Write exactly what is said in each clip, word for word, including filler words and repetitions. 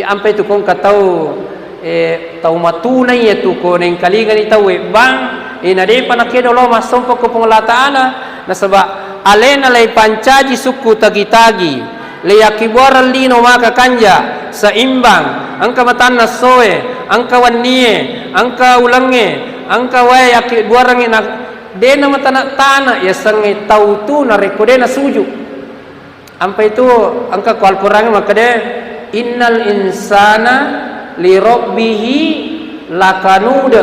Ampai tu ko engka tau, eh, tau matuna iya tu ko nengkalingani tau webbang, eh, na depa nakedo lao massompa ko Puang Allah Ta'ala, nasaba alena laipancaji sukku tagi-tagi, leiyakkibuareng lino maka kanja, seimbang, engka matanna essoe, engka wennie, engka ulengnge, engka wae yakkibuarengnge na dena matana-tana, yasengnge tau tu narekko de nasuju. Ampai tu engka ko Al-Quran makkeda, "Innal insana li rabbihi lakanud."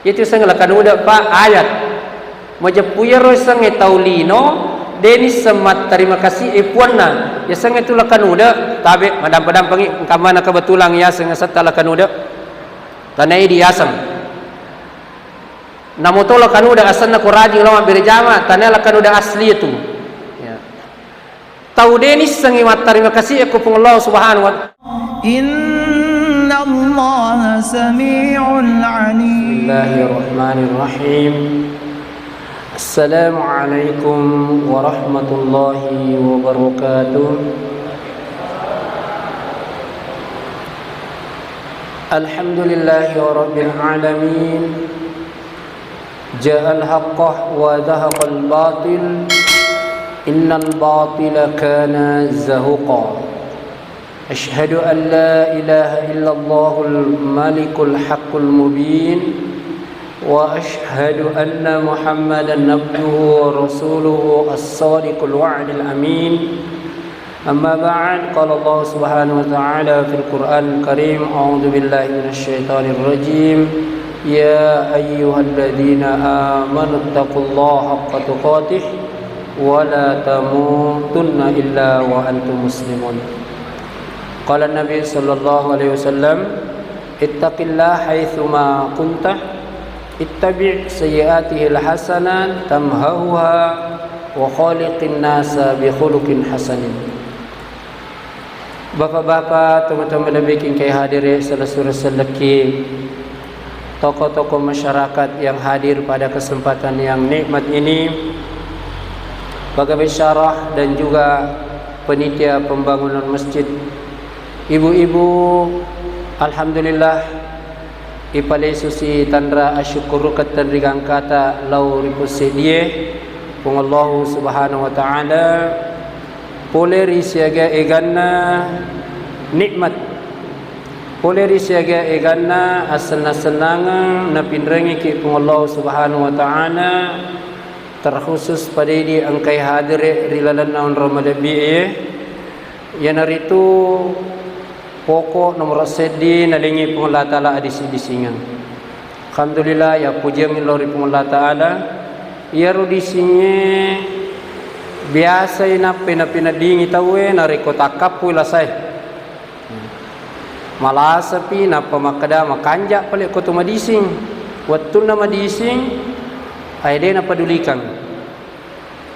Itu seng lakanud, Pak, ayat. Majeppu iyaro sengnge tau lino, deni semmat terima kasih e puanna. Yasengnge tu lakanud, tabe madampa-dampangi, engka mana kebetulan yaseng setta lakanud. Tanai diaseng. Namo to lakanud asenna ko rajing lao mabbere jama, tanai lakanud asli itu. Ya. Tau de nissengngi mattarima kasih ko Puang Allah Subhanahu wa Innallaha sami'un alim. Bismillahirrahmanirrahim. Assalamualaikum warahmatullahi wabarakatuh. Alhamdulillahi rabbil alamin. Ja'al haqqa wa zahaqal batil. Innal batila kana zahuqa. Asyhadu an la ilaha illallahul malikul haqqul mubin. Wa asyhadu anna Muhammadan abduhu wa rasuluhu as-sadiqul wa'dil amin. Amma ba'd, qala Allah subhanahu wa ta'ala fil Qur'anil Karim, a'udzu billahi minasy syaithanir rajim. Ya ayyuhalladzina amanu taqullaha haqqa tuqatih wa la tamutunna illa wa antum muslimun. Qala Nabi sallallahu alaihi wasallam, ittaqillaha haitsuma kunta, ittabi' sayyi'atihil hasanat tamhahuha wa khaliqin nasa bi khuluqin hasanin. Bapak-bapak, teman-teman lebih king kai hadire, selesure seleki, tokoh-tokoh masyarakat yang hadir pada kesempatan yang nikmat ini, pegawai syarah dan juga penitia pembangunan masjid, ibu-ibu, alhamdulillah, ipalesusi tanra asyukuruketteng ri gangkata lao ri pussedie Puang Allahu Subhanahu wa Ta'ala, pole ri siaga eganna nikmat, pole ri siaga eganna assennang-sennangeng napinrengngeki Puang Allahu Subhanahu wa Ta'ala, terkhusus pada idi engkai hadire ri lalenna onrong malebbi e, iyanaritu pokok nomoro seddi nalengngi Puang Allah Ta'ala adisi-disingeng. Alhamdulillah, yappujiang lao ri Puang Allah Ta'ala. Iyaro disingnge biasai nappi-, nappi-, naddingi tauwe narekko takkappui lasae. Malasapi nappa makkeda, makanja pale ko tu madising. Wettunna madising, ae de napedulikang.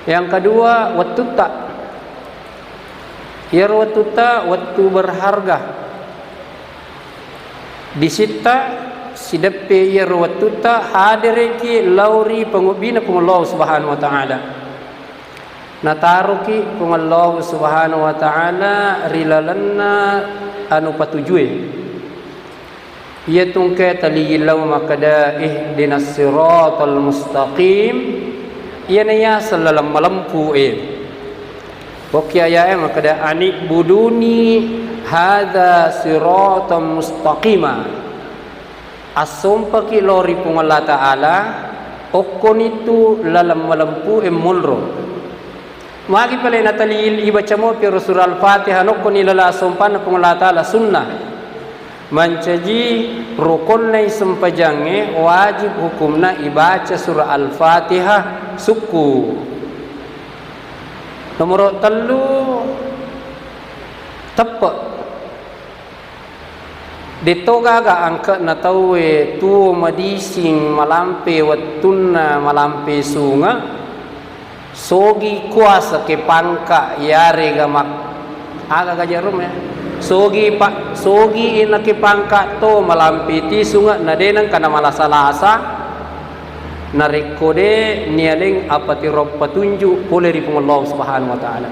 Yang kedua, wettutta. Iyaro wettutta wettu berharga. Disitta sideppe iyaro wettutta hadereki lao ri pangobbina Puang Allah Subhanahu wa Ta'ala. Nataroki Puang Allah Subhanahu wa Ta'ala ri lalenna anu patujue. Iya tungke taligi lao makkeda, "Ihdinas siratal mustaqim." Iyana yaseng laleng malempu e. Okki ayae makkeda, "Anibuduni hadza siratan mustaqima." Assompaki lao ri Puang Allah Ta'ala, okkonitu laleng malempu e monro. Magi pale natalil ibaca mopi ro surah Al-Fatihah nokkoni lala sompanna Puang Allah Ta'ala sunnah. Mancaji rukonnai sempajangnge wajib hukumna ibaca surah Al-Fatihah sukku. Nomoro tellu, teppe. Detto gaga angke'na tauwe tuo madising malampe wettunna malampe sunge, sogi kuasa ke pangka yarega mak-, aga gaja rum ya. Sogi pa-, sogi ina ke pangka to malampe ti sunge na de nengka na malasa-lasa, narekko de nialeng apa tiro patunjuk pole ri Puang Allah Subhanahu wa Ta'ala.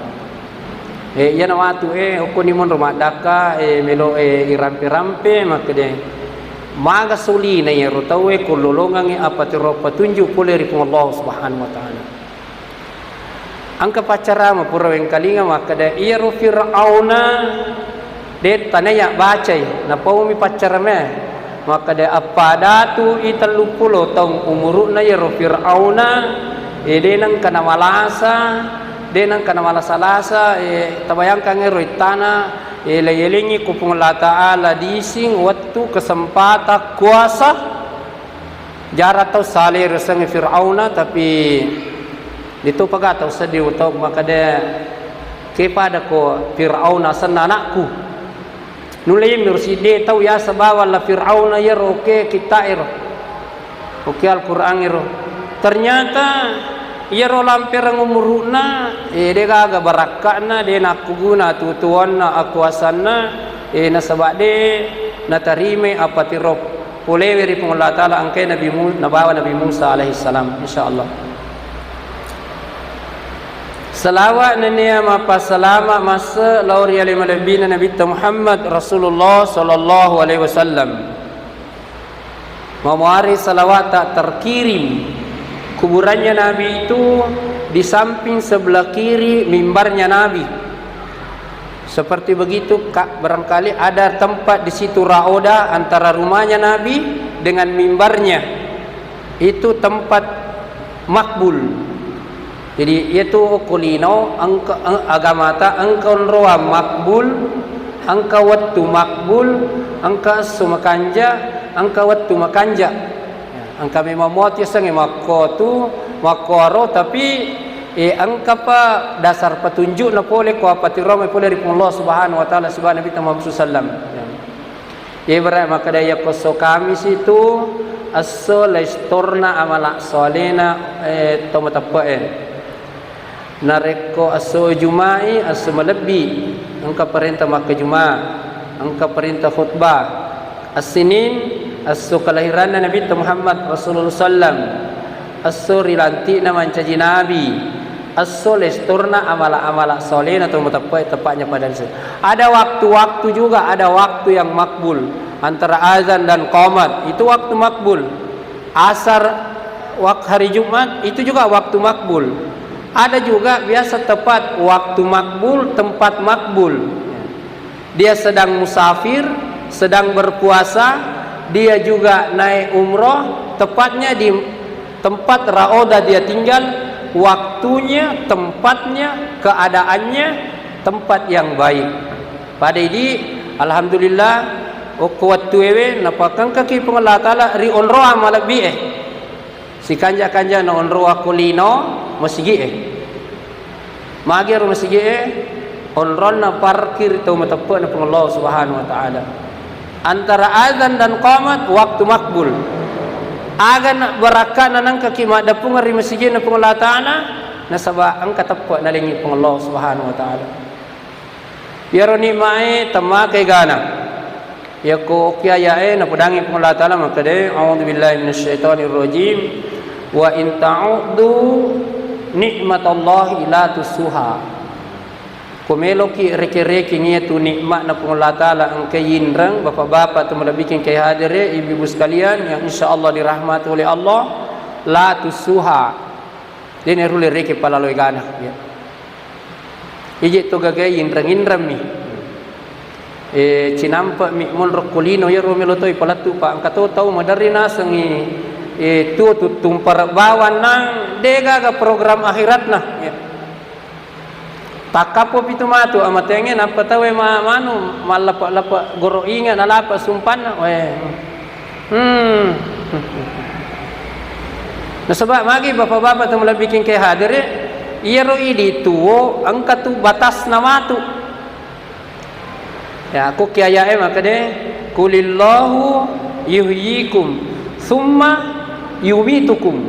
Eh, iyana watu, eh, okkoni monro maddakka, eh, melo, eh, irampe-rampe, makkede, maga solina iyaro tauwe ko lolongangngi apa tiro patunju pole ri Puang Allah Subhanahu wa Ta'ala. Engka paccarama pura wengkalinga makkeda, iyaro Fir'auna de tanaya bacai, napaumi paccaramae. Makkeda, appadatu i telluppulo taung umuru'na iyaro Fir'auna, e, de nengka namalasa, de nengka namalasa-lasa, e, tabayangkang ero ittana, e, layelengi ku Puang Allah Ta'ala dising wettu kesempatan kuasa. Jara tau salai riasengnge Firauna, tapi ditopaga tau seddi tau makkeda, ke pada ko Firauna asenna anakku. Nulle mi ro sidde tau yaseng bawang la Firauna iyaro, oke, kitta ero. Oke, Al-Quran ero. Ternyata iyaro lampereng umuru'na, eh, de gaga barakka'na, de nakkuguna tutuanna, akuasanna, eh, nasaba de natarimai apa tiro polewe ri Puang Allah Ta'ala engkae Nabi Mu-, nabawa Nabi Musa alaihi salam, insyaallah. Salawat nennia mappasalama masse lao ri ale malebbina Nabitta Muhammad Rasulullah sallallahu alaihi wasallam. Mamuari salawat tak terkirim. Kuburannya Nabi itu di samping sebelah kiri mimbarnya Nabi. Seperti begitu, Kak, barangkali ada tempat di situ Raoda antara rumahnya Nabi dengan mimbarnya. Itu tempat makbul. Jadi, iyatu okko lino, engka, eng-, agamata engka onroang makbul, engka wettu makbul, engka esso makanja, engka wettu makanja. Ya, engka memang muatu yasengnge makkotu, makkuaro, tapi, eh, engkapa dasar petunjukna pole ko apa tirongnge pole ri Puang Allah Subhanahu wa Ta'ala sibawa Nabitta Muhammad sallallahu alaihi wasallam. Ya. Ibarat makkeda, yakko esso Kamisi tu esso lestorna amala solena, eh, to mateppe'e. Narekko esso Juma'i, esso malebbi, engka parenta makkajuma, engka parenta khutbah. As-Sinin, esso kelahiranna Nabitta Muhammad Rasulullah sallam, esso rilanti'na mancaji nabi, esso lestorna amala-amala solena to mateppe'e, tepatnya pada situ. Ada waktu-waktu juga, ada waktu yang makbul antara azan dan qomat, itu waktu makbul. Asar, wak-, hari Jumat, itu juga waktu makbul. Ada juga biasa tepat waktu makbul, tempat makbul. Dia sedang musafir, sedang berpuasa, dia juga naik umroh, tepatnya di tempat Raoda dia tinggal, waktunya, tempatnya, keadaannya, tempat yang baik. Pada idi, alhamdulillah, okko wettuewe napakengkaki Puang Allah Ta'ala ri onroang malebbi'e. Sikanja-kanja na onro akko lino masigi'e. Magi ero masigi'e, onronna parkir tau mateppe'na Puang Allah Subhanahu wa Ta'ala. Antara azan dan qomat, waktu makbul. Aga na barakka'na nangkaki maddeppungeng ri masigi'na Puang Allah Ta'ala, nasaba engka teppe nalengngi Puang Allah Subhanahu wa Ta'ala. Iyaro nikma'e temmakai gana. Yakko okki aya'e napedangngi Puang Allah Ta'ala makkeda, "A'udzu billahi minasyaitonir rajim. Wa in ta'uddu nikmatallahi la tuhsuha." Ko meloki reke-rekeng iyatu nikma'na Puang Allah Ta'ala engka yinreng, bapak-bapak tu malebbiking ke hadere, ibu-ibu sekalian yang insyaallah dirahmati oleh Allah, la tuhsuha. De narulle reke palaloi gana, ya. Ije to gagae inreng-inremmi. E, cinampe'mi monro ko lino iyaro melo toi palettu, pa engka to tau maderri nasengngi, e, tuo tuttung pare bawang nang de gaga program akhiratna, ya. Takkappo pitu matu amatengnge nappa tauwe ma-, manu mallepe-lepe goro inge nalape sumpanna, we. Hmm. Nasaba magi bapak-bapak tu malebbiking ke hadere, iyaro idi tuo engka tu batasna matu. Ya, ko ki aya'e makkeda, "Qulillahu yuhyikum, summa yumitukum,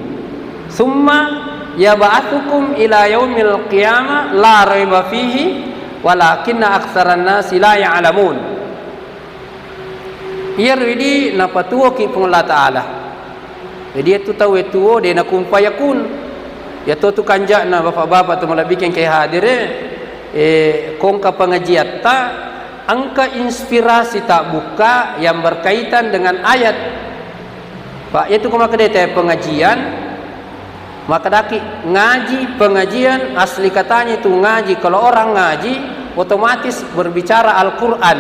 summa yab'atsukum ila yaumil qiyamah la raiba fihi, walakinna aktsaran nasi la ya'lamun." Iyaro idi napatuoki Puang Allah Ta'ala. Jadi, iyatu tauwe tuo de na kun fayakun. Iyatu tu kanja'na bapak-bapak tu malebbiking ke hadere. Eh, kongka pengajiatta, engka inspirasi tak buka yang berkaitan dengan ayat. Pak, itu ko makkeda te pengajian, makkedaki ngaji, pengajian, asli katanya itu ngaji. Kalau orang ngaji, otomatis berbicara Al-Quran.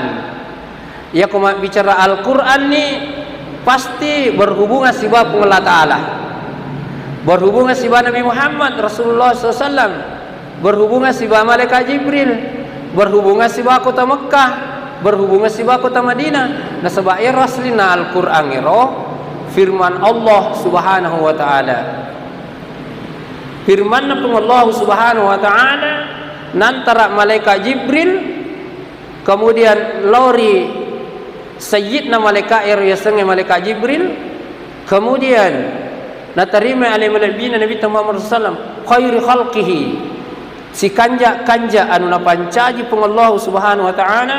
Iya ko mabbicara Al-Quran ni pasti berhubungan siba Puang Allah Ta'ala. Berhubungan siba Nabi Muhammad Rasulullah sallallahu alaihi wasallam. Berhubungan siba malaikat Jibril, berhubungan siba kota Mekkah, berhubungan siba kota Madinah. Nasaba ero aslina Al-Quran ero firman Allah Subhanahu wa Ta'ala. Firmanna Puang Allah Subhanahu wa Ta'ala nantara malaikat Jibril, kemudian lori Sayyidna malaikat ero yasengnge malaikat Jibril, kemudian natarima ale malebbina Nabi Muhammad sallallahu alaihi wasallam, khairi khalqihi, sikanja-kanja anu napancaji Puang Allah Subhanahu wa Ta'ala,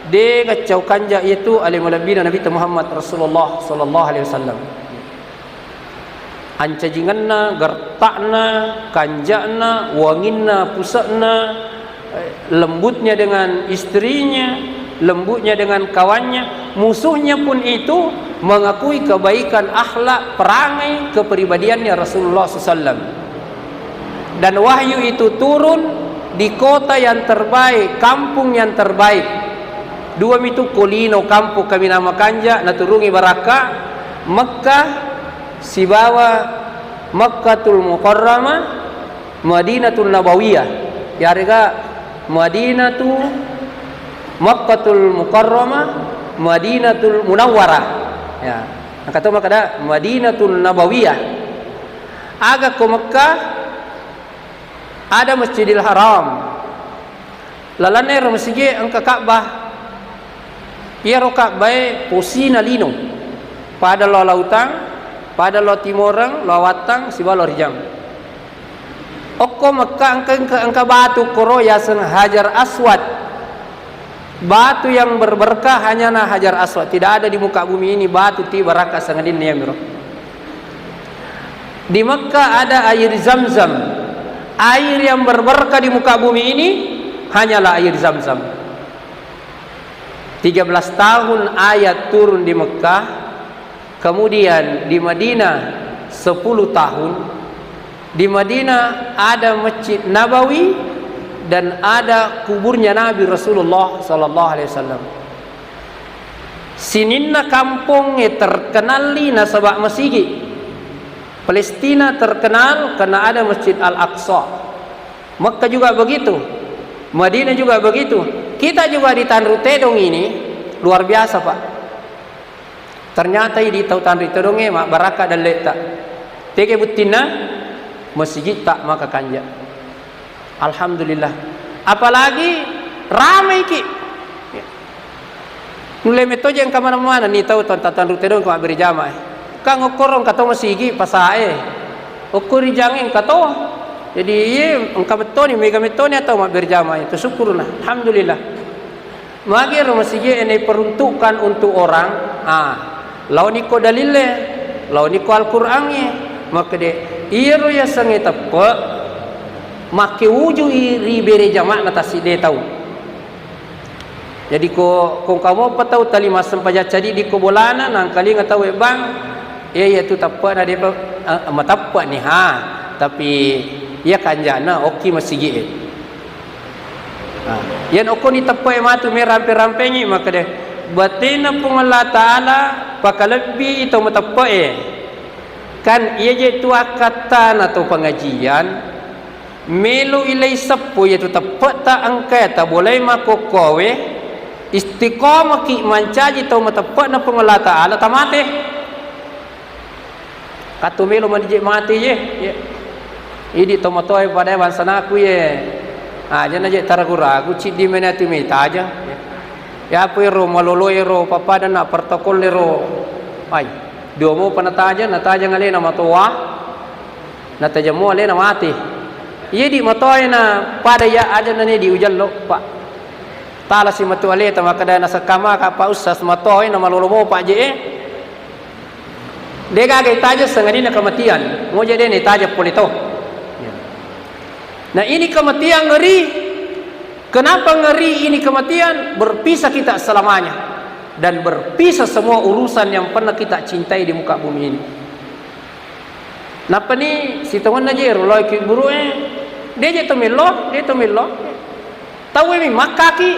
de gaccau kanja yaitu ale malebbina Nabi Muhammad Rasulullah sallallahu alaihi wasallam. Ancajingenna, gertakna, kanja'na, wanginna, puse'na, eh, lembutnya dengan istrinya, lembutnya dengan kawannya, musuhnya pun itu mengakui kebaikan akhlak, perangai, kepribadiannya Rasulullah sallallahu alaihi wasallam. Dan wahyu itu turun di kota yang terbaik, kampung yang terbaik. Dua mitu ko lino kampung kaminang makanja naturungi barakka, Mekkah sibawa Makkatul Mukarramah, Madinatul Nabawiyah. Yarega Madinatu, Makkatul Mukarramah, Madinatul Munawwarah. Ya. Engka to makkeda Madinatul Nabawiyah. Aga ko Mekkah, ada Masjidil Haram. Lalenna ero masigi engka Ka'bah. Iyaro Ka'bahe posina lino. Pada lao lautang, pada lao timoreng, lao wattang, sibawa lao rijang. Okko Mekkah engka, engka, engka batu koro yaseng Hajar Aswad. Batu yang berberkah hanyana Hajar Aswad. Tidak ada di muka bumi ini batu ti barakka sangadinna iyamiro. Di Mekkah ada air Zam-Zam. Air yang berberkah di muka bumi ini hanyalah air Zam-Zam. Tiga belas tahun ayat turun di Mekkah, kemudian di Madinah sepuluh tahun. Di Madinah ada Masjid Nabawi dan ada kuburnya Nabi Rasulullah sallallahu alaihi wasallam. Sininna kampongnge terkenalli nasaba masigi. Palestina terkenal karena ada Masjid Al-Aqsa. Mekka juga begitu. Madinah juga begitu. Kita juga di Tanru Tedong ini luar biasa, Pak. Ternyata idi tau Tanru Tedongnge mabbarakka dalle'ta. Tege buttinna? Masigitta maka kanja. Alhamdulillah. Apalagi ramaiki. Nulle mettoje engka maneng-maneng ni tau, tau Tanru Tedong ko mabbere jamaah. Kan okkoro engka to masigi pasae. Okko ri jange engka to. Jadi iye engka mettoni, mega mettoni atau mabbere jamaah itu. Syukurna. Alhamdulillah. Magi ro masigi e naiperuntukkan untuk orang, ah, laoni ko dalille, laoni ko Al-Qur'angnge, makkede, iyaro yasengnge teppe, makke uju i ri bere jama'na tassidde tau. Jadi ko, ko engka mopa tau tali massempajang caddi ko bolana, nangkalinga tau e bang, iya, iya tu teppe'na depa, eh, mateppe ni ha, tapi iya kanjana okki masigi e. Nah, iyana okkoni teppe'e matu me rampe-rampengi, makkeda, batena Puang Allah Ta'ala pakalebbi tau mateppe'e. Kan iya je tu akkattana tau pengajian, melo ilai seppo iya tu teppe'ta engka tabolai makkokkoe, istiqomaki mancaji tau mateppe'na Puang Allah Ta'ala tamate. Kattu melo mani je mate ye, ye. Idi tomatoe pada bangsanaku ye. Aja na je taragu-ragu, ciddi mena tu metaja. Ya apa ero malolo ero papada na protokol ero. Ai, dua mopa nataja, nataja ngalena matoa. Nataja mo alena mate. Iya di matoe na pada ya aja na ne di ujallo, Pak. Talasi matu aleta makkeda nasekkama ka Pak Ustaz matoe na malolo mopa je e. Degaga itaja sangadinna kematian, moja de nitaja pole to. Nah, ini kematian ngeri. Kenapa ngeri ini kematian? Berpisah kita selamanya. Dan berpisah semua urusan yang pernah kita cintai di muka bumi ini. Nappa ni sitongonna je ro lao ki buru e, de je to melo, de to melo. Tau e mi makkaki.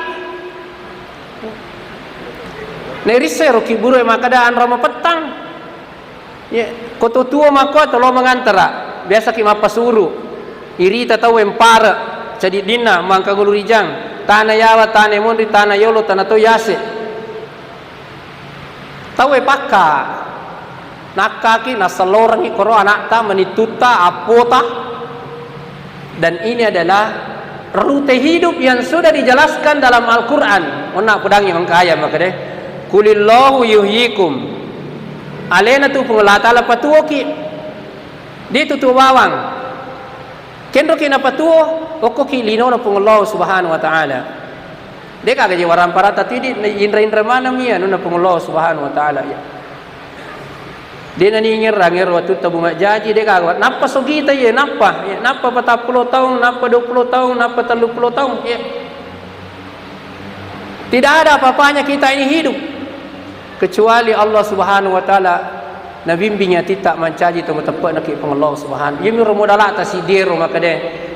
Nerisse ro ki buru e makkada anro mapettang. Ye, ko to tuo makko to lo mangantara, biasa ki mappasuru. Irita tau e mpare, cadiddinna mangkagulu rijang, tana yawa, tana monri, tana yolo, tana to yase. Tau e pakka, nakkaki, nassellorengngi koro anakta, manittutta, appota. Dan ini adalah rute hidup yang sudah dijelaskan dalam Al-Quran. Onna pedangi mengkaya makade, "Kulillahu yuhyikum." Alena tu Puang Allah Ta'ala patuoki. Dia tu tuo bawang. Kenroki napatuo, okkoki linona Puang Allah Subhanahu wa Ta'ala. De gaga je waramparata tu idi, inra-inra maneng mi anunna Puang Allah Subhanahu wa Ta'ala, ya. De nani ngerang ero wattu tabunga jaji, de gaga. Nappa sogita ye, nappa, ya, nappa patappulo taung, nappa duappulo taung, nappa telluppulo taung, ya. Tidak ada apa-apanya kita ini hidup kecuali Allah Subhanahu wa Ta'ala nabimbing atitta mancaji to mateppe'na ki Puang Allah Subhanahu. Iyami ro modalata sidero makade,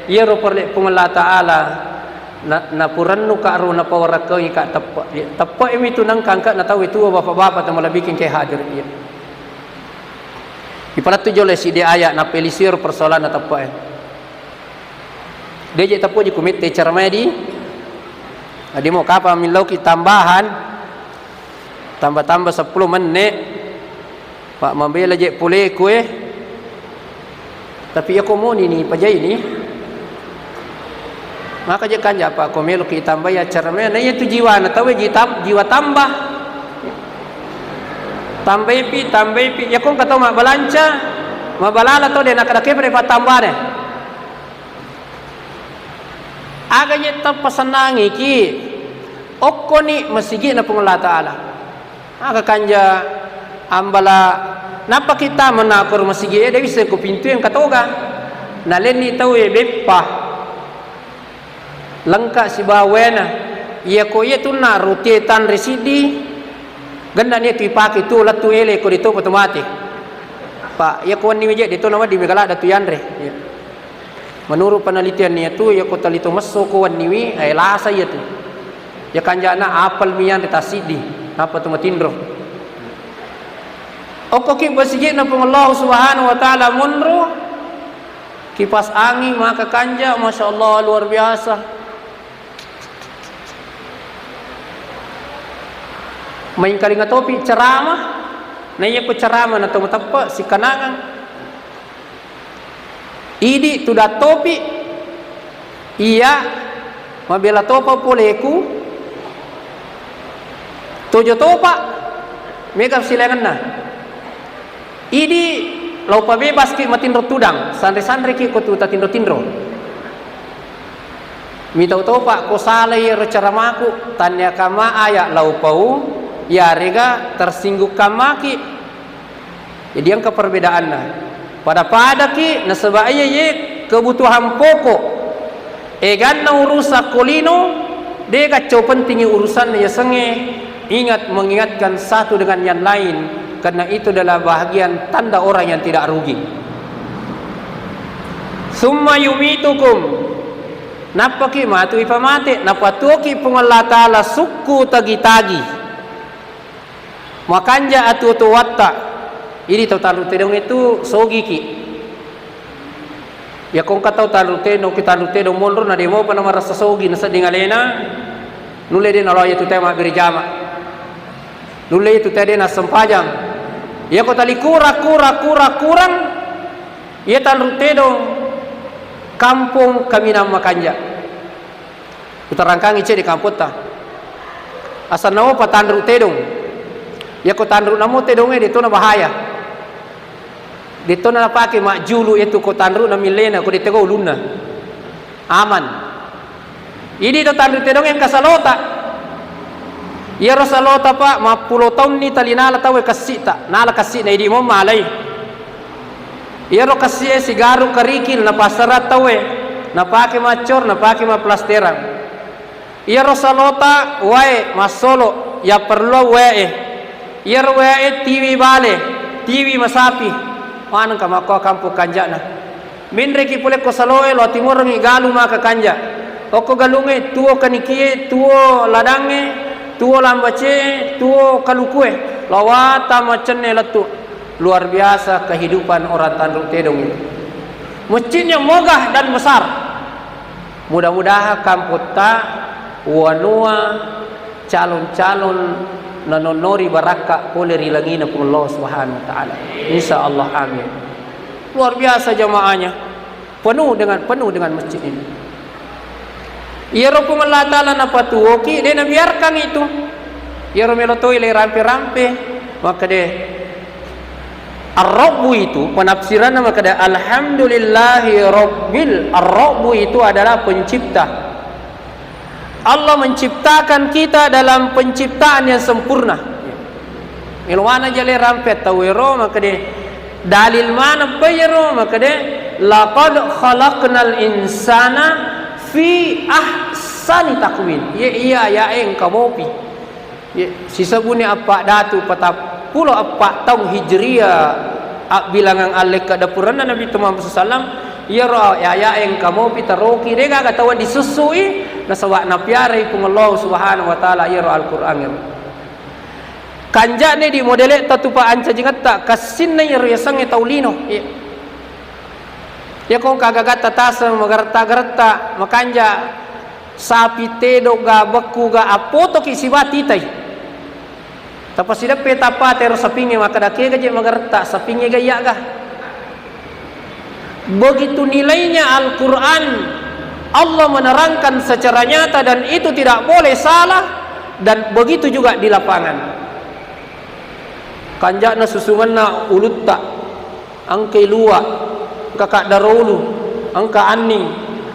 iyaro perle Puang Allah Ta'ala na, napurennuka ro napawarakkengi ka teppe. Teppe mi tu nengka angka na tau tuo bapak-bapak to malebbiking ke hadir iya. Ipalettu jolo siddi aya nappelisiro persoalanna teppe e. De je tapoji ku mette ceramah di. Adi mo kapang millauki tambahan, tambah-tambah seppulo menne, Pak, mabela je poleku e. Tapi iya ko moni ni pajaini. Maka je kanja, Pak, ko meloki tambai acara me, na iya tu jiwana tau e ji tam-, jiwa tambah. Tambaipi, tambaipi. Iya ko engka tau mabbalanca, mabbalala tau de nakadakepa de pattambane. Aga je tapasennangiki, okkoni masigi'na Puang Allah Ta'ala. Aga kanja ambala, nappa kita menakor masigi e, de wisseng ko pintu yang katoga. Nalenni tau e beppa. Lengka sibawa waena. Iya ko iya tunna rutie tanre siddi, genna ni tu ipake tu lettu ele ko de topa to mate. Pa, iya ko wenni meje de to nawedding mega ladda tu yanre. Iya. Menurut penelitian iya tu, iya ko tali to messo ko wenniwi, eh, lasa iya tu. Iya kanjana apel mi yanre tassiddi, nappa tu matinro. Okko ki basigi'na Puang Allah Subhanahu wa Ta'ala monro, kipas angin maka kanja, Masya Allah, luar biasa. Maingkalinga topi ceramah, na iya ko ceramah na to mateppe sikanangang. Idi tudang topi, iya mabela topa poleku, tojo topa, mega silaingenna. Idi lao pabebaski matinro tudang, sanre-sanreki ko tu tatinro-tinro. Mitau topa ko salai ro caramaku, tannia kama aya lao pau, yarega tersinggung kamaki. Jadi engka perbedaanna. Pada-padaki nasaba iya ye kebutuhan pokok. Eganna urusan ko lino, de gaccau pentingi urusanna yasengnge. Ingat mengingatkan satu dengan yang lain, karena itu adalah bahagian tanda orang yang tidak rugi. Summa yumitukum, nappaki matu ipamate, napatuoki Puang Allah Ta'ala sukku tagi-tagi. Makanja atuo-tuowatta, idi tau tanru tedong itu sogiki. Iya ko engka tau tanru tedong, ki tanru tedong monro na de mopa na marasa sogi na sedding alena, nulle de nalao iya tu tau mabbere jama. Nulle iya tu tau de nassempajang. Iya ko tali kurang, kurang, kurang, kurang, iya tanru tedong kampong kaminang makanja. Utarangkangi cedde kampotta. Asanna mopa tanru tedong. Iya ko tanru namo tedongnge de tona bahaya. De tona napake majjulu iya tu ko tanru na millena ko de tega ulunna. Aman. Idi to tanru tedongnge engka salota. Iyaro salota pa mappulo taunni tali nala tauwe kessi'ta. Nala kessi'na idi mo malai. Iyaro kessie sigaru kerikil napassarang tauwe, napake maccor, napake mapplasterang. Iyaro salota wae massolo, yapperluang wae. Iyaro wae tiwi bale, tiwi masapi. Manengka makko kampong kanja'na. Menreki pole ko saloe, lo timorengngi galu maka kanja. Okko galungnge, tuo kanikie, tuo ladangnge, tuo lambace, tuo kalukue. Lawata macenne lettu. Luar biasa kehidupan orang Tanru Tedong itu. Masjidnya megah dan besar. Mudah-mudahan kampotta wanua calon-calon nanonnori barakka pole ri langina Puang Allah Subhanahu wa Ta'ala. Insya Allah, amin. Luar biasa jamaahnya. Penuh dengan, penuh dengan masjid ini. Iyaro Puang Allah Ta'ala napatuoki, de nabiarkan itu. Iyaro melo toi le rampe-rampe, maka de Ar-Rabbu itu, penafsirannya maka de, "Alhamdulillahi Rabbil." Ar-Rabbu itu adalah pencipta. Allah menciptakan kita dalam penciptaan yang sempurna. Melo mana jale rampe tau ero, maka de dalil mana pa ero, maka de, "Laqad khalaqnal insana fi ahsani taqwim." Ye, iya, ya, engka mopi. Ye, sisebuni appa datu patappulo appa taung Hijriah, abbilangang allekka dapurenna Nabi Muhammad sallallahu alaihi wasallam, iyaro ya, ya, engka mopi taroki, de gaga tau disussui, nasaba napiarai Puang Allah Subhanahu wa Ta'ala iyaro Al-Qur'an ero. Kanja'ne di modele tatupa ancajingetta, kassinna iyaro yasengnge tau lino. Iya. Iya ko engka gagatta taseng, magaretta-garetta, makanja sapi, tedo ga, bekku ga, appotoki siba titai. Tapasideppe tappa tero sapingnge, makkeda kega je magaretta, sapingnge ga iya ga. Begitu nilainya Al-Quran, Allah menerangkan secara nyata dan itu tidak boleh salah, dan begitu juga di lapangan. Kanja'na susungenna ulutta, engkai lua, engka kaddaro ulu, engka anning,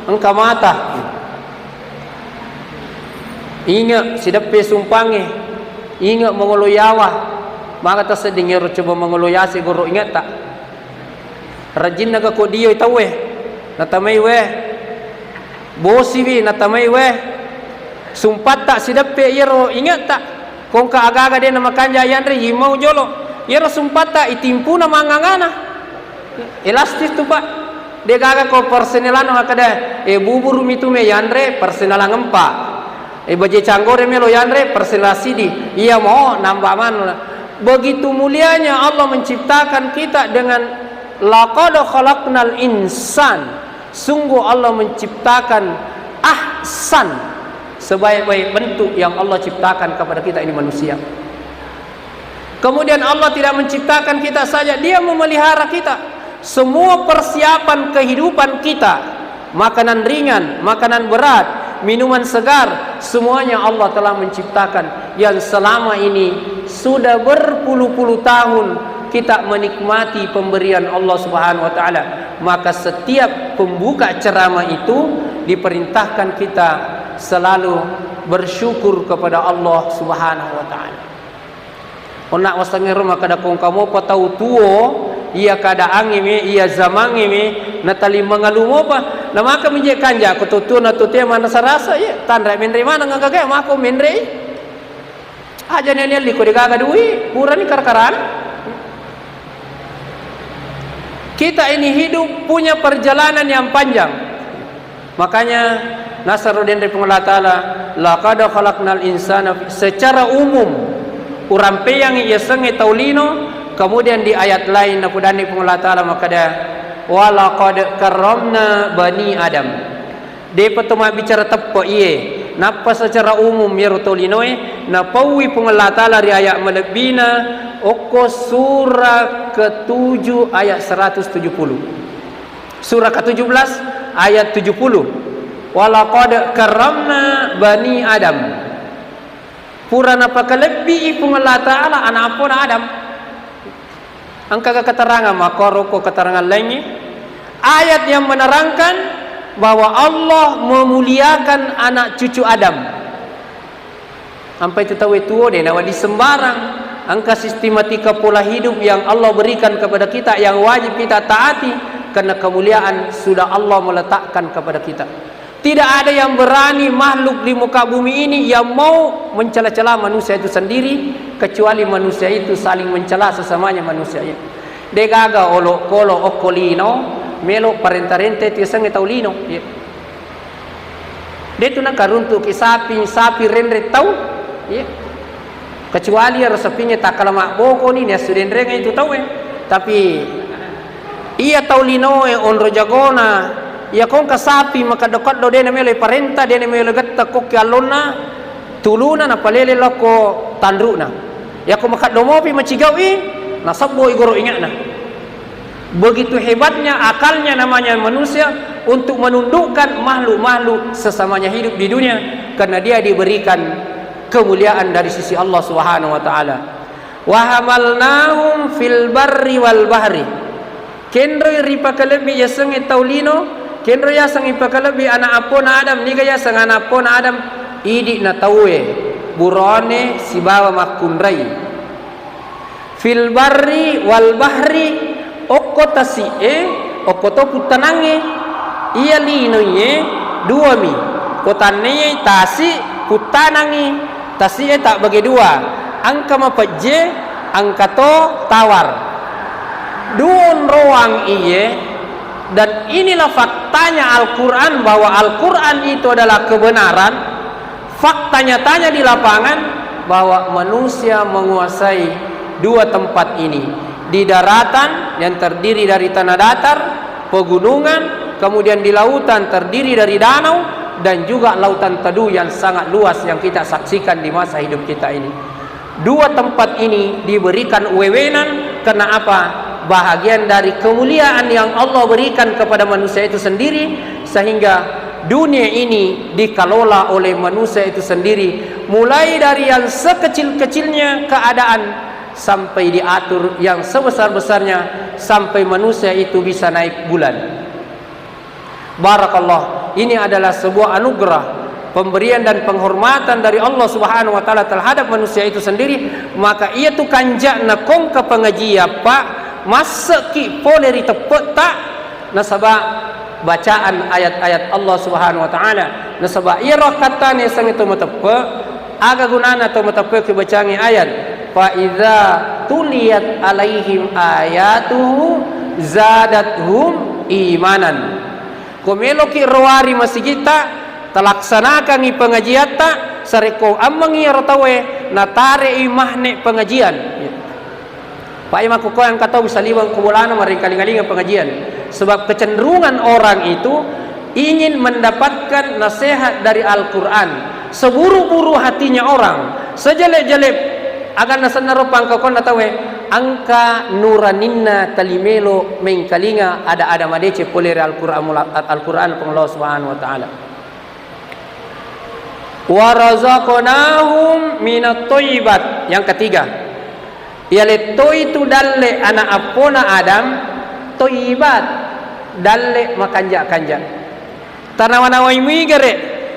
engka mata. Inge sideppe sumpangnge, inge mangolo yawa, maga tasedding ero coba mangolo yase goro ingetta. Rajinna ga ko dioi tauwe, natamai we. Bosiwi, natamai we. Sumpatta sideppe iyaro ingetta. Kongka aga-aga de namakanja yanre, imau jolo. Iyaro sumpatta itimpuna mangangana. Elastis tu, Pak. De gaga ko persenelano makkeda, e, buburu mitu me yanre, persenelang empa. E, baje canggore melo yanre, persenela sidi. Iya mo, nambah manu. Begitu mulianya Allah menciptakan kita dengan laqad khalaqnal insan. Sungguh Allah menciptakan ahsan, sebaik-baik bentuk yang Allah ciptakan kepada kita ini manusia. Kemudian Allah tidak menciptakan kita saja, Dia memelihara kita. Semua persiapan kehidupan kita, makanan ringan, makanan berat, minuman segar, semuanya Allah telah menciptakan, yang selama ini sudah berpuluh-puluh tahun kita menikmati pemberian Allah Subhanahu wa Ta'ala. Maka setiap pembuka ceramah itu diperintahkan kita selalu bersyukur kepada Allah Subhanahu wa Ta'ala. Onna wasengngero makkeda kongka mopa tau tuo, iya keadaangnge me, iya zamangnge me, natali mangalu mopa. Namaka menje kanja ko to tuo na to tea manrasa-rasa, iya tanra menre maneng gaga mako menre. Aja nenialli ko degaga dui, purani kara-karana. Kita ini hidup punya perjalanan yang panjang. Makanya, nasaro denre Puang Allah Ta'ala, "Laqad khalaqnal insana fi-," secara umum, urampeyangi yasengnge tau lino, kemudian di ayat lain napudanni Puang Allah Ta'ala makkeda, "Wa laqad karramna bani Adam." Depa to mabbicara teppe iye, nappa secara umum iyaro tau linoe, napaui Puang Allah Ta'ala ri ayat malebbina, okko surah ketujuh ayat seratus tujuh puluh. Surah ketujuh belas ayat tujuh puluh. "Walaqad karramna bani Adam." Pura napakalebbii Puang Allah Ta'ala ana appona Adam. Engkaga keterangan makkoro ko keterangan laingnge? Ayat yang menerangkan bahwa Allah memuliakan anak cucu Adam. Ampai tu tauwe tuo de nawedding sembarang. Engka sistematika pola hidup yang Allah berikan kepada kita yang wajib kita taati, karena kemuliaan sudah Allah meletakkan kepada kita. Tidak ada yang berani makhluk di muka bumi ini yang mau mencela-cela manusia itu sendiri, kecuali manusia itu saling mencela sesamanya manusia itu. Degaga olokolo okko lino, melo parenta-renta itu yasengnge tau lino. Iya. De tu nakaruntuki sapi, sapi renre tau. Iya. Kecuali ero sapingnge takkala mabbokoni, niassu denrengnge itu tauwe. Tapi iya tau linoe onro jagona, iya kongka sapi makeddo-keddo de namelo parenta, de namelo getta kokki allonna, tuluna napalele lokko tanruna. Yako makeddo mopi macigau'i, nasebboi goro inge'na. Begitu hebatnya akalnya namanya manusia untuk menundukkan makhluk-makhluk sesamanya hidup di dunia, karena dia diberikan kemuliaan dari sisi Allah Subhanahu wa Ta'ala. Wa hamalnahum fil barri wal bahri. Kenroi ripakalebbi yasengnge tau lino, kenro yaseng ipakalebbi ana appona Adam, niga yaseng ana appona Adam, idi na tauwe, buroane sibawa makkunrai. Fil barri wal bahri, okko tasi'e, okko to puttanangnge. Iya linoiye duami, ko tanneyai tasi puttanangngi, tasi'e tabbage dua, engka mapejje, engka to tawar. Duonroang iye, dan inilah faktanya Al-Quran, bahwa Al-Quran itu adalah kebenaran. Fakta nyatanya di lapangan bahwa manusia menguasai dua tempat ini, di daratan yang terdiri dari tanah datar, pegunungan, kemudian di lautan terdiri dari danau, dan juga lautan teduh yang sangat luas yang kita saksikan di masa hidup kita ini. Dua tempat ini diberikan wewenang, kenapa? Bahagian dari kemuliaan yang Allah berikan kepada manusia itu sendiri, sehingga dunia ini dikelola oleh manusia itu sendiri, mulai dari yang sekecil-kecilnya keadaan sampai diatur yang sebesar-besarnya, sampai manusia itu bisa naik bulan. Barakallah, ini adalah sebuah anugerah, pemberian dan penghormatan dari Allah Subhanahu wa Ta'ala terhadap manusia itu sendiri. Maka iya tu kanja'na kongka pengajian, Pak, masse'ki pole ri teppe'ta, nasaba bacaan ayat-ayat Allah Subhanahu wa Ta'ala. Nasaba iyaro akkattana yasengnge to mateppe', aga gunana to mateppe' ko bacangi ayat? Fa idza tuliyat alaihim ayatuhu zadathum imanan. Ko meloki roari masigitta, talaksanakangi pengajiatta, sarekko ammengngi iyaro tauwe, natare'i mahne pengajian. Pak, iya makkukkoe engka tau saliweng ko bolana marengkaling-kalingeng pengajian. Sebab kecenderungan orang itu ingin mendapatkan nasihat dari Al-Quran. Seburu-buru hatinya orang, sejelek-jelek aganna sennaro pangkaukonna tauwe, engka nuraninna tali melo mengkalinga ada-ada madeceng pole ri Al-Quran, Al-Quran Puang Allah Subhanahu wa Ta'ala. Warazaqnahum minat thayyibat. Yang ketiga, iya lettoi tu dalle ana appona Adam, thayyibat, dalle makanja-kanja. Tanawa-nawai muigere,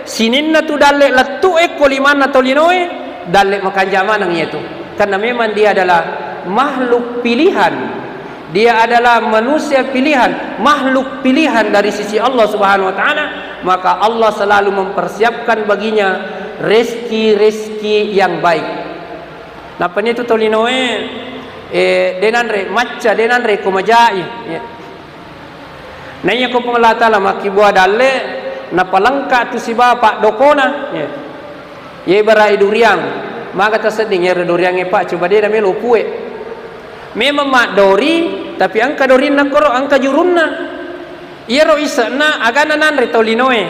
sininna tu dalle lettu'e ko limanna tolinoe, dalle makanja maneng iyatu. Karena memang dia adalah makhluk pilihan. Dia adalah manusia pilihan, makhluk pilihan dari sisi Allah Subhanahu wa Ta'ala, maka Allah selalu mempersiapkan baginya rezeki-rezeki yang baik. Nappa nitu tolinoe, eh, de nanre macca, de nanre ko majai. Ya. Naiya ko Puang Allah Ta'ala makkibua dalle, napalengka tu sibawa paddokona. Ya. Ye bara duriang, maga tasedding ero duriangnge, Pak, coba de namelo pue. Memang maddori, tapi engka dorinna koro, engka jurunna. Iyaro ise'na agana nanre tau linoe.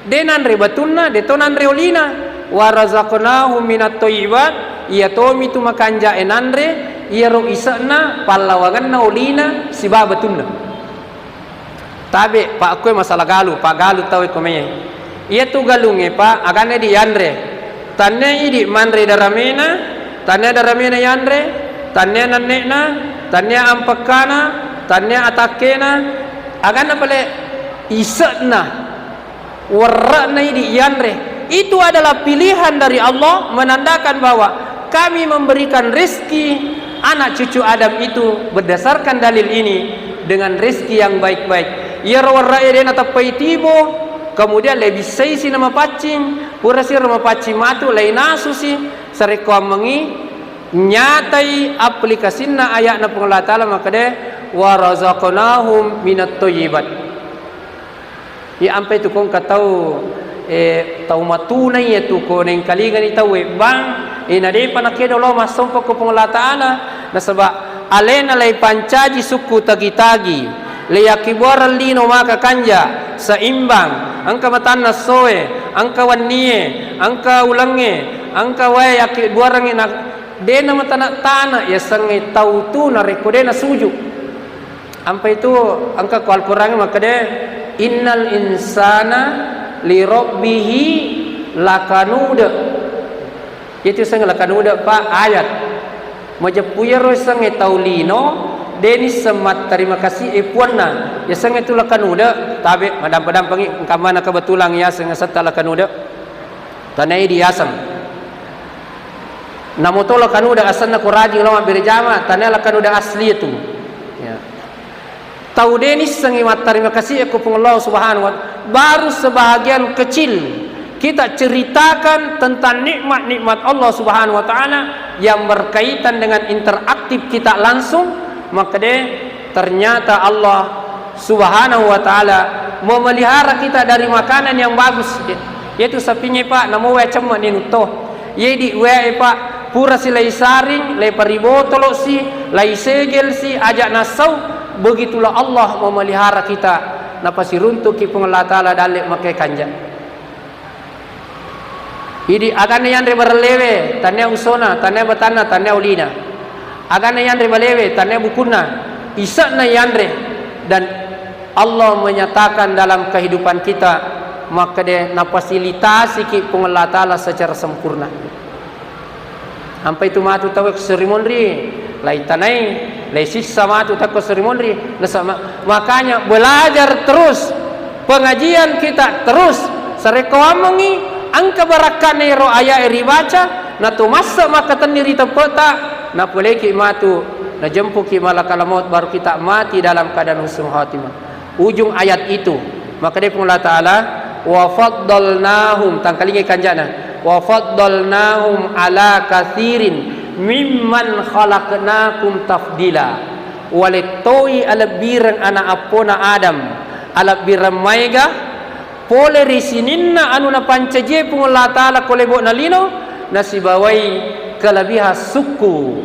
De nanre batunna, de to nanre olina. Wa razaqnahum minat thayyibat, iya tomi tu makanja'e nanre, iyaro ise'na pallawangenna olina sibawa batunna. Tabe, Pak, koe masalah galu, Pak, galu tau e komeye. Iyatu galungnge, Pak, aganna idi yanre. Tannia idi manre daramena, tannia daramena yanre, tannia nanne'na, tannia ampekkana, tannia atakkena, aganna pale ise'na. Werre'na idi yanre. Itu adalah pilihan dari Allah, menandakan bahwa Kami memberikan rizki anak cucu Adam itu berdasarkan dalil ini dengan rizki yang baik-baik. Iyaro werre'e de nateppai tibo, Kemudian lebissaisi na mapaccing, purasi ro mapaccing matu, lainasusi, sarekkoammengngi nyatai aplikasinna aya'na Puang Allah Ta'ala makkeda, "Wa razaqnahum minat thayyibat." Iya ampai tu ko engka tau, eh, tau matuna iya tu ko nengkalingani tau webbang, eh, na depa nakedo lo massompa ko Puang Allah Ta'ala, nasaba alena laipancaji sukku tagi-tagi, leiyakkibuareng lino maka kanja, seimbang, engka matanna essoe, engka wennie, engka ulengnge, engka wae yakkibuarengngi na dena matana-tana, yasengnge tau tu narekko dena suju. Ampai tu engka ko Al-Quran makkeda, "Innal insana li rabbihi lakanud." Itu yasengnge lakanud, Pak, ayat. Majeppu iyaro yasengnge tau lino, deni semmat terima kasih e puanna. Yasengnge tu lakanud, tabe madampa-dampangi, engka mana kebetulan yaseng setta lakanud. Tanai diaseng. Namo to lakanud asenna ko rajing lao mabbere jama, tanai lakanud asli itu. Ya. Tau de nissengngi mattarima kasih ko Puang Allah Subhanahu wa, baru sebahagian kecil kita ceritakan tentang nikmat-nikmat Allah Subhanahu wa Ta'ala yang berkaitan dengan interaktif kita langsung, maka de ternyata Allah Subhanahu wa Ta'ala memelihara kita dari makanan yang bagus. Yaitu sapingnge, Pak, namo wae cemme ni nutto. Yedi wae, Pak, pura si lai saring, lai paribotolo si, lai segel si, aja nassau. Begitulah Allah memelihara kita. Napasiruntuki Puang Allah Ta'ala dalle makke kanja. Idi aganna yanre barellewe, tannia usona, tannia batanna, tannia ulina. Aganna yanre balewe, tannia bukunna, ise'na yanre. Dan Allah menyatakan dalam kehidupan kita, makkeda nafasilitasi ki Puang Allah Ta'ala secara sempurna. Ampai tu matu tau ko seri monri, lai tanai, lai sissa matu takko seri monri. Nasaba, makanya belajar terus, pengajian kita terus. Sarekkoammengngi engka barakka'na ero aya'e ribaca, nato masse makkatenni ri teppe'ta, napoleki matu, najempuki malakal maut, baru kita mati dalam keadaan husnul khatimah. Ujung ayat itu, makkeda Puang Allah Ta'ala, "Wa faddalnahum," tangkalingai kanjana, "wa faddalnahum ala katsirin mimman khalaqnakum tafdila." Walettoi alebbireng ana appona Adam, alebbireng maega, pole ri sininna anu napancajie Puang Allah Ta'ala ko lebo'na lino, nasibawai kelebihan sukku.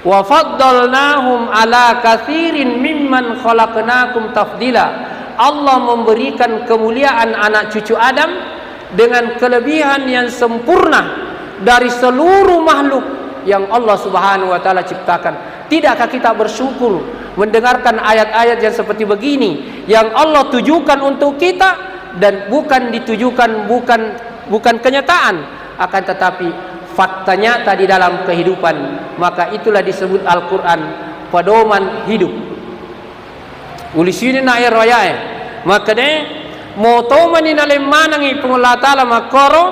"Wa faddalnahum ala katsirin mimman khalaqnakum tafdila." Allah memberikan kemuliaan anak cucu Adam dengan kelebihan yang sempurna dari seluruh makhluk yang Allah Subhanahu wa Ta'ala ciptakan. Tidakkah kita bersyukur mendengarkan ayat-ayat yang seperti begini yang Allah tujukan untuk kita dan bukan ditujukan, bukan, bukan kenyataan, akan tetapi fakta nyata di dalam kehidupan, maka itulah disebut Al-Quran pedoman hidup. Ulisini na ero ayae, makkeda, motomani nalemmanangi Puang Allah Ta'ala makkoro,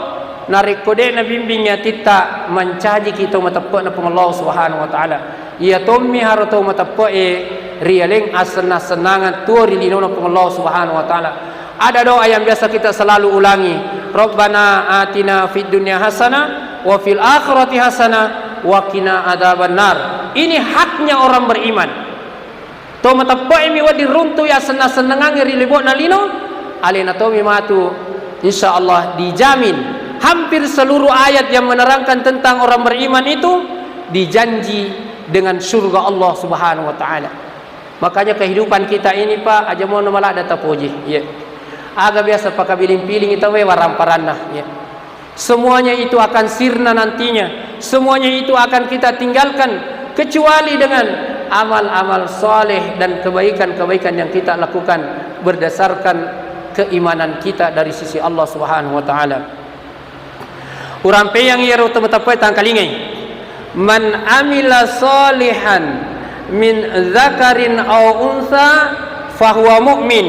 narekko de nabimbing atitta mancajiki to mateppe'na Puang Allah Subhanahu wa Ta'ala. Iya tommi haro to mateppe'e rialeng assenna-sennangan tuo ri linona Puang Allah Subhanahu wa Ta'ala. Ada doa yang biasa kita selalu ulangi, "Rabbana atina fid dunya hasanah wa fil akhirati hasanah wa qina adzabannar." Ini haknya orang beriman. To mateppe'e mi wedding runtu ya senna-sennangangnge ri lebo'na lino, alena tomi matu, insya Allah dijamin. Hampir seluruh ayat yang menerangkan tentang orang beriman itu dijanji dengan surga Allah Subhanahu wa Ta'ala. Makanya kehidupan kita ini, Pak, aja mono maladda tapoji. Iya. Aga biasa pakabiling-piling itu we waramparanna. Iya. Semuanya itu akan sirna nantinya. Semuanya itu akan kita tinggalkan kecuali dengan amal-amal soleh dan kebaikan-kebaikan yang kita lakukan berdasarkan keimanan kita dari sisi Allah Subhanahu wa Ta'ala. Urampeyang iyaro temeteppe'e tangkalingai. "Man amila salihan min dzakarin aw unsa fahuwa mu'min,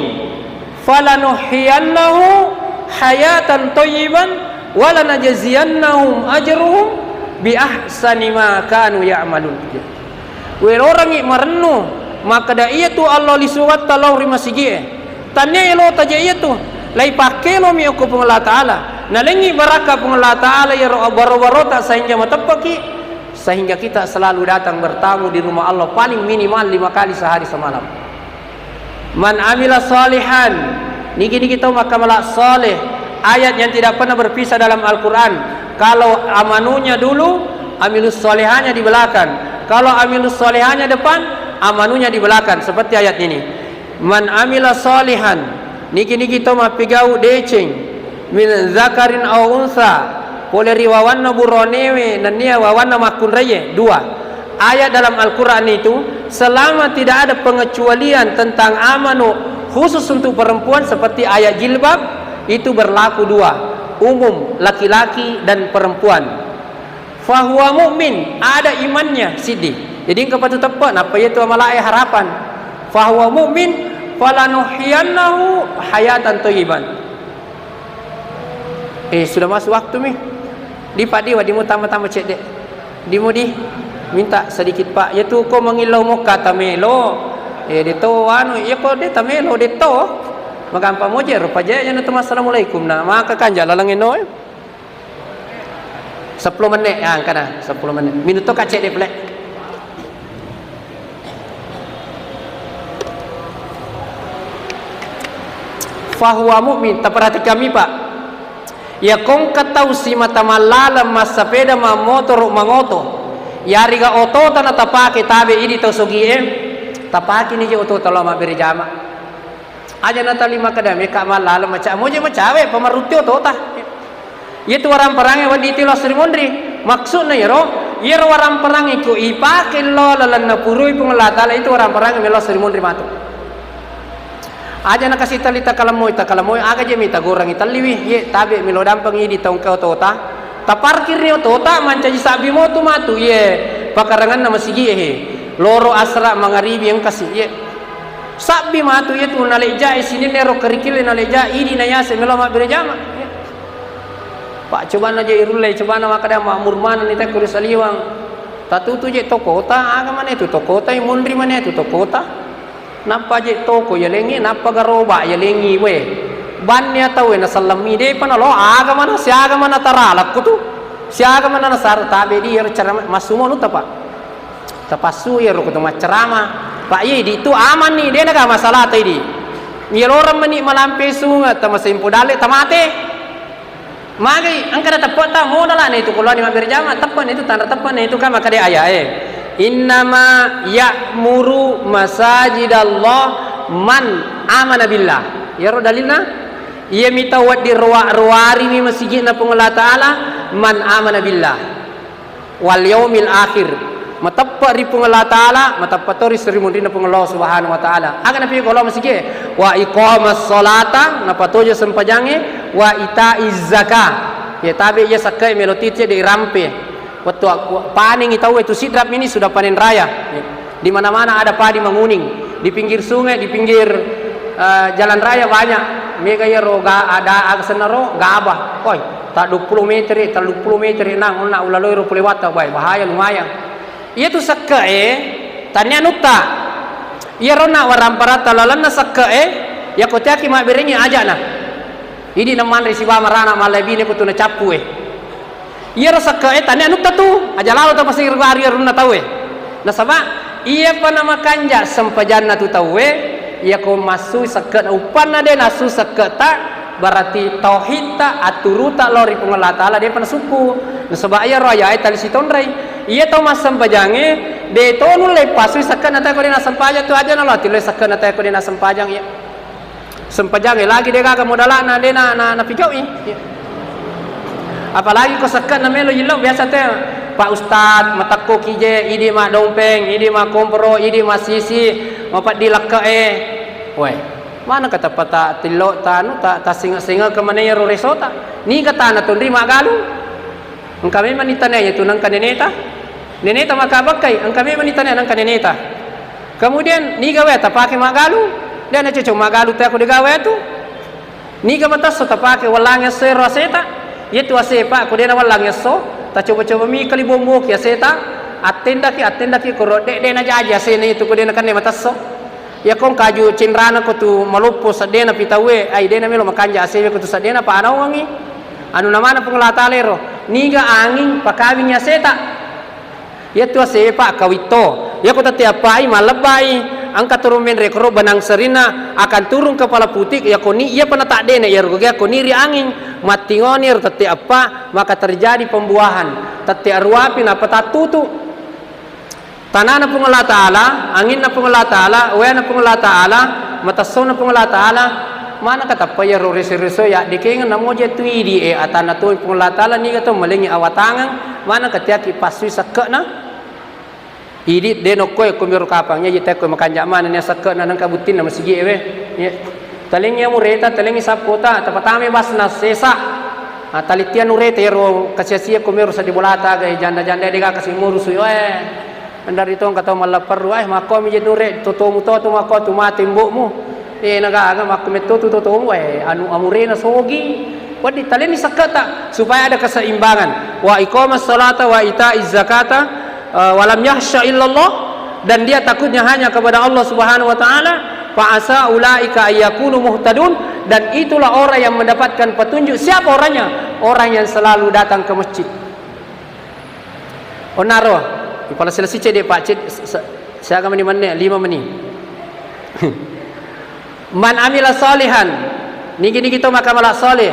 falanuhyiyannahu hayatan thayyiban, walanajziyannahum ajrahum bi ahsani ma kanu ya'malun." Welorangngi marennu, makkeda iyatu allo lisuwatta lao ri masigi'e. Tannia elo taja iyatu, Laipakkelomi okko Puang Allah Ta'ala. Nalengngi barakka Puang Allah Ta'ala iyaro baro-barota sehingga mateppeki, sehingga kita selalu datang bertamu di rumah Allah paling minimal lima kali sehari semalam. Man amila salihan, niki-niki tau makkamala saleh. Ayat yang tidak pernah berpisah dalam Al-Quran. Kalau amanunya dulu, amilus salihahnya di belakang. Kalau amilus salihahnya depan, amanunya di belakang. Seperti ayat ini. Man amila salihan, niki-niki to mappigau deceng, min zakarin au unsa, pole ri wawanna buronewe nennia wawanna makkunraie, dua. Ayat dalam Al-Quran itu selama tidak ada pengecualian tentang amanu khusus untuk perempuan seperti ayat jilbab, itu berlaku dua, umum laki-laki dan perempuan. Fahuwa mu'min, ada imannya, siddi. Jadi engka patu teppe, nappa iyatu amalae harapan. Fahuwa mu'min, falanuhyiyannahu hayatan thayyiban. Eh, sudah masuk waktu mi. Di Pak Di, wa, di mu tambah-tambah cedde. Di mu di, minta sedikit Pak. Iyatu ko mangillau mokka tamelo. Eh, de to anu, iya ko de tamelo, de to. Magampang moje rupa je, yana tu assalamualaikum. Nah, maka kanja laleng eno, eh. Seppulo menit, ya, engkana, seppulo menit. Minutto kacce de pele. Fahuwa mu'min, taperhatikan mi, Pak. Iya kongka tau simata mallaleng, massapeda, mammotoro, mangoto. Yariga otota na tapake tabe idi tau sogie, tapake ni je otota lao mabbere jama. Aja natalima kada meka mallaleng maca moje macawe pamarrutti otota. Iyatu waramperangnge wedding tilo srimunri. Maksudna iyaro, iyaro waramperangnge ko ipake lo lalenna purui Puang Allah Ta'ala itu waramperangnge melo srimunri matu. Aja nakasi tali takalemmoi, takalemmoi aga je mi tagorangi talliwi, ye tabe melo dampeng idi taungka otota. Taparkirni otota mancaji sabbi motu matu, ye pakaranganna masigi e he. Loro asra mangaribi engkasi, ye. Sabbi matu iyatu nalejjae sininna ero kerikil nalejja idi nayase melo mabbere jama. Pak, cobana je irulle, cobana makkeda mammur manenni tekko ri saliwang. Tatutu je tokota, aga mane tu tokota, imunri mane tu tokota. Nappa je toko yalengi, nappa garoba yalengi we. Banni atau we nasallammi depa nalo aga mana siaga mana taralakku tu. Siaga mana nasar tabe di ero cara massumo nu tapa. Tapassu iyaro ko to maccerama. Pak, iya idi tu amanni, de naga masalah ta idi. Iyaloreng meni malampe sunge, tamasempo dalle, tamate. Magai, engka na teppetta, mo nalana itu kullani mabbere jama, teppena itu, tanra teppena itu kan makkeda ayae. Innama ya'muru masajidallah man amana billah. Iyaro dalilna, iyami tau wedding roa-, roarimi masigi'na Puang Allah Ta'ala, man amana billah. Wal yaumil akhir, mateppe ri Puang Allah Ta'ala, mateppe to ri srimunrinna Puang Allah Subhanahu wa Ta'ala. Aga napigolo masigi e? Wa iqamas sholata, napatojo sempajangnge, wa itaiz zakah. Ya tabe iya sakkae melo titi de irampe. Wettu ak-, panengi tauwe tu Sidrap ini sudah panen raya. Di mana-mana ada padi manguning. Di pinggir sungai, di pinggir, eh, jalan raya banyak. Mega iyaro ga-, ada aga sennaro gabah. Oi, ta duappulo meter, telluppulo meter nang onna ulaloi ro pole watta, bai, bahaya lumayan. Iyatu sekke'e, tania nutta. Iyaro na waramparatta lalenna sekke'e, yako tiaki mabberengi ajana. Idi namanre siba marana mallebine ko tu nacappu e. Iyaro sekke'e tania nutta tu, aja lalo tapasiri bari arunna tauwe. Nasaba iyapa namakanja sempajanna tu tauwe, iyako massui sekke'na uppanna de nassui sekke'ta, berarti tauhidta, aturuta lao ri Puang Allah Ta'ala depa nasukku. Nasaba iyaro ayae tali sitonrei. Iya tau massempajangnge de to nulle pasui sekke'na tauwe ko de nasempajang tu aja nalo ati lo sekke'na tauwe ko de nasempajang iya. Sempajangnge lagi de gaga modala'na, de na, na, napigau'i. Apalagi ko sekke'na melo yillau, biasa te, Pak Ustad, matekko ki je, idi maddompeng, idi makkomporo, idi masisi, mapeddi lekke'e. Weh, mana kata pata tillo, ta anu, ta, ta singa-singa ke mana ro resota. Niga tana tonri magalu. Engka memang nitanai tu nengka neneta. Neneta maka bakkai, engka memang nitanai nengka neneta. Kemudian niga wae tapake magalu, de na cocok magalu te aku de gawe tu. Niga matesso tapake wallangi esso ero aseta. Iyatu ase pa ko de na wallangi esso, tacoba-coba mi kali bomboki aseta. Attendaki, attendaki ko ro de, de na jaji asena itu ko de na kenne matesso. Iyako engka aju cinrana ko tu maloppo seddena pi tauwe, ai dena melo makanja asewe ko tu seddena pa anawangi. Anu namana Puang Allah Taala ero, niga anging pakawingi aseta. Iyatu asewe pa kawitto. Iyako tette appai mallebbai, engka turung menre koro benang serinna akan turung kepala putih, iyako ni, iyapa nataddena iyaro gege ko ni ri anging, mattingoni ero tette appa, maka terjadi pembuahan. Tette aruapi nappa tattutu. Tanana Puang Allah Taala, anginna Puang Allah Taala, waena Puang Allah Taala, matessona Puang Allah Taala, mana katappa iyaro reso-reso yaddekengeng namoja tu idi e atanna to Puang Allah Taala niga to malengi awatangang, mana katiaki passui sekke'na. Idi de nokko e ko miro kapang, iya jita ko makanja mana nia sekke'na nengka buttinna masigi ewe. Iya. Talengi amureta, talengi sappota, tapatame basna sesa. Ah, talittian nureta ero kasia-sia ko miro seddi bolata aga janda-janda de gaka simurusui, eh. Andari tongka tau mallapperru, eh, makko mi je nure, totomu to tu makko tu mate mbokmu. Eh, nagaga makko metto tu totomu, eh, anu amurena sogi. Wedding talenni sekketa supaya ada keseimbangan. Wa iqamas salata wa itaiz zakata, eh, wa lam yakhsya illallah, dan dia takutnya hanya kepada Allah Subhanahu wa taala, fa asa ulaika ayyakunu muhtadun, dan itulah orang yang mendapatkan petunjuk. Siapa orangnya? Orang yang selalu datang ke masjid. Onnaro, ipalasi-lasi cedde, Pak, ced-, se-, se-, siaga meni menne, lima meni. Man amila salihan, nigi-nigi to makamala saleh,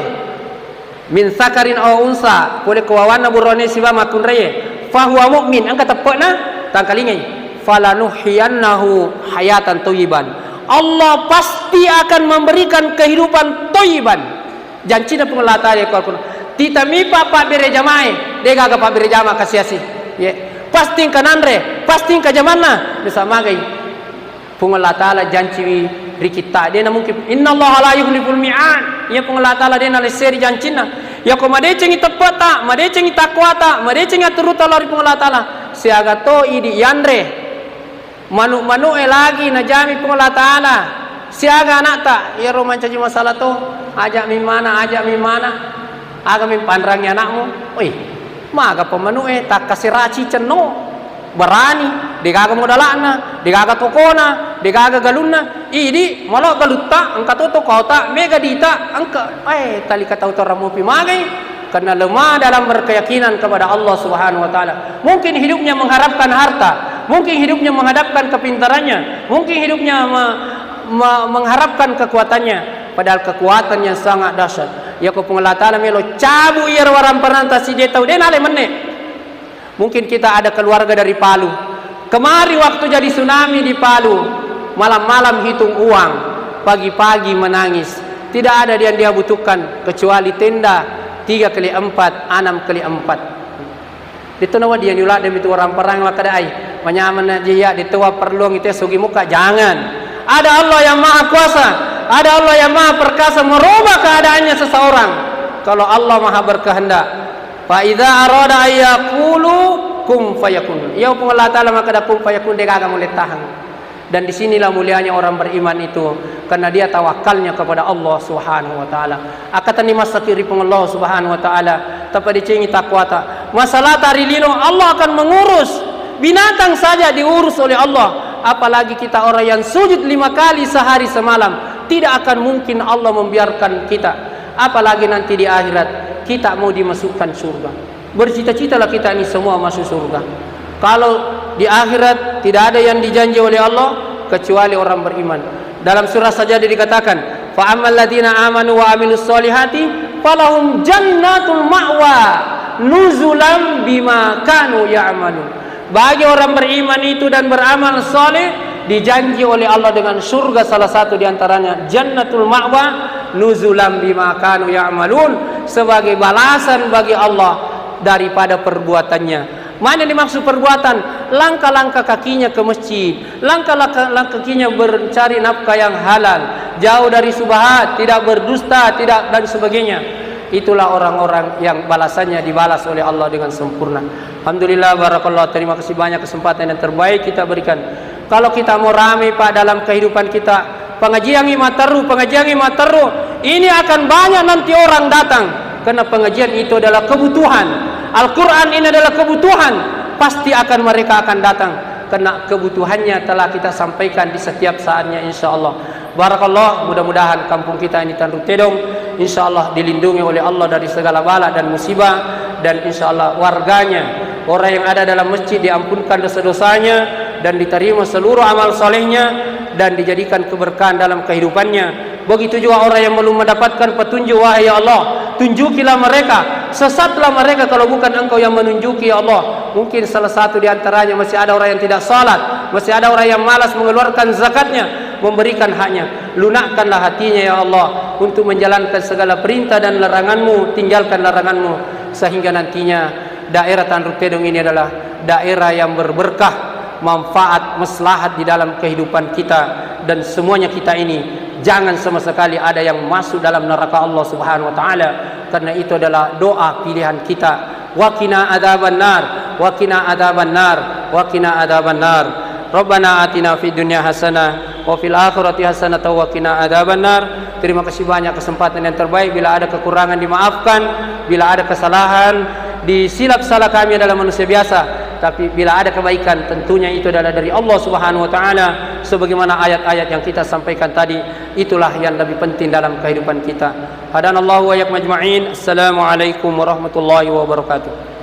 min sakarin au unsa, pole ko wawanna burane siba makkunraie, fahuwa mu'min, engka teppe'na, tangkalingai, falanuhyiyannahu hayatan thayyiban. Allah pasti akan memberikan kehidupan thayyiban. Jancina Puang Allah Taala ko Al-Quran. Titamipa pabbere jamae, degaga pabbere jama kasiasi. Ye. Pasti engka nanre, pasti engka jamanna, bisa magai. Puang Allah Taala janciwi ri kitta, dena mungkin. Innallaha la yukhliful mi'ad. Iya Puang Allah Taala dena lesseri jancinna. Yako madecengi teppeta, madecengi takwata, madecengi aturuta lao ri Puang Allah Taala. Siaga to idi yanre. Manu-, manu'e lagi najami Puang Allah Taala. Siaga anakta, iyaro mancaji masalah to, ajak mi mana, ajak mi mana. Aga mi panrangi anakmu? Oi, maga pemanu'e, takkaseraci cenno, berani, degaga modalakna, degaga tokona, degaga galunna. Idi, malo galutta, engka to tokota, mega dita, engka, eh, talika tau torang mupi magai. Karena lemah dalam berkeyakinan kepada Allah Subhanahu wa Ta'ala. Mungkin hidupnya mengharapkan harta, mungkin hidupnya mengharapkan kepintarannya, mungkin hidupnya me-, me-, mengharapkan kekuatannya, padahal kekuatan yang sangat dahsyat. Yako Puang Allah Ta'ala melo cabu iyaro waramparanna tasi de tau de nale menne. Mungkin kita ada keluarga dari Palu. Kemarin waktu jadi tsunami di Palu, malam-malam hitung uang, pagi-pagi menangis. Tidak ada yang dia butuhkan kecuali tenda tiga kali empat, enam kali empat. Itu nawa dia nyulat demi tu orang perang maka ada ai. Manyameng na jia di tua perlu ngite sugi muka, jangan. Ada Allah yang maha kuasa, ada Allah yang maha perkasa merubah keadaannya seseorang. Kalau Allah maha berkehendak, fa idza arada ayyakulu kun fayakun. Iya Puang Allah Ta'ala makkeda kun fayakun, degaga mulle tahang. Dan disinilah mulianya orang beriman itu, karena dia tawakkalnya kepada Allah Subhanahu wa Ta'ala. Akkatenni massaki ri Puang Allah Subhanahu wa Ta'ala, tapadecengi takwata. Masalahta ri lino, Allah akan mengurus. Binatang saja diurus oleh Allah, apalagi kita orang yang sujud lima kali sehari semalam. Tidak akan mungkin Allah membiarkan kita. Apalagi nanti di akhirat, kita mau dimasukkan surga. Bercita-citalah kita ini semua masuk surga. Kalau di akhirat tidak ada yang dijanji oleh Allah kecuali orang beriman. Dalam surah Sajdah dikatakan, "Fa ammal ladzina amanu wa amilus solihati falahum jannatul ma'wa nuzulam bima kanu ya'malun." Bagi orang beriman itu dan beramal soleh, dijanji oleh Allah dengan surga, salah satu di antaranya Jannatul Ma'wa, nuzulam bima kanu ya'malun, sebagai balasan bagi Allah daripada perbuatannya. Mana yang dimaksud perbuatan? Langkah-langkah kakinya ke masjid, langkah-langkah kakinya mencari nafkah yang halal, jauh dari syubhat, tidak berdusta, tidak, dan sebagainya. Itulah orang-orang yang balasannya dibalas oleh Allah dengan sempurna. Alhamdulillah, barakallah. Terima kasih banyak kesempatan yang terbaik kita berikan. Kalau kita mau ramai, Pak, dalam kehidupan kita, pengajian ini matteru, pengajian ini matteru, ini akan banyak nanti orang datang. Karena pengajian itu adalah kebutuhan. Al-Quran ini adalah kebutuhan. Pasti akan mereka akan datang. karena kebutuhannya telah kita sampaikan di setiap saatnya, insya Allah. Barakallah, mudah-mudahan kampung kita ini Tanru Tedong, insya Allah, dilindungi oleh Allah dari segala bala dan musibah, dan insya Allah warganya, orang yang ada dalam masjid diampunkan dosa-dosanya dan diterima seluruh amal solehnya dan dijadikan keberkahan dalam kehidupannya. Begitu juga orang yang belum mendapatkan petunjuk, wahai ya Allah, tunjukilah mereka, sesatlah mereka kalau bukan Engkau yang menunjuki, ya Allah. Mungkin salah satu di antaranya masih ada orang yang tidak salat, masih ada orang yang malas mengeluarkan zakatnya, memberikan haknya. Lunakkanlah hatinya, ya Allah, untuk menjalankan segala perintah dan larangan-Mu, tinggalkan larangan-Mu, sehingga nantinya daerah Tanru Tedong ini adalah daerah yang berberkah, manfaat, maslahat di dalam kehidupan kita dan semuanya kita ini. Jangan sama sekali ada yang masuk dalam neraka Allah Subhanahu wa Ta'ala, karena itu adalah doa pilihan kita. Wa qina adzabannar, wa qina adzabannar, wa qina adzabannar. Rabbana atina fid dunya hasanah wa fil akhirati hasanah wa qina adzabannar. Terima kasih banyak kesempatan yang terbaik. Bila ada kekurangan, dimaafkan. Bila ada kesalahan, disilap, salah, kami adalah manusia biasa. Tapi bila ada kebaikan, tentunya itu adalah dari Allah Subhanahu wa Ta'ala. Sebagaimana ayat-ayat yang kita sampaikan tadi, itulah yang lebih penting dalam kehidupan kita. Hadanallahu wa iyyakum ajma'in. Assalamualaikum warahmatullahi wabarakatuh.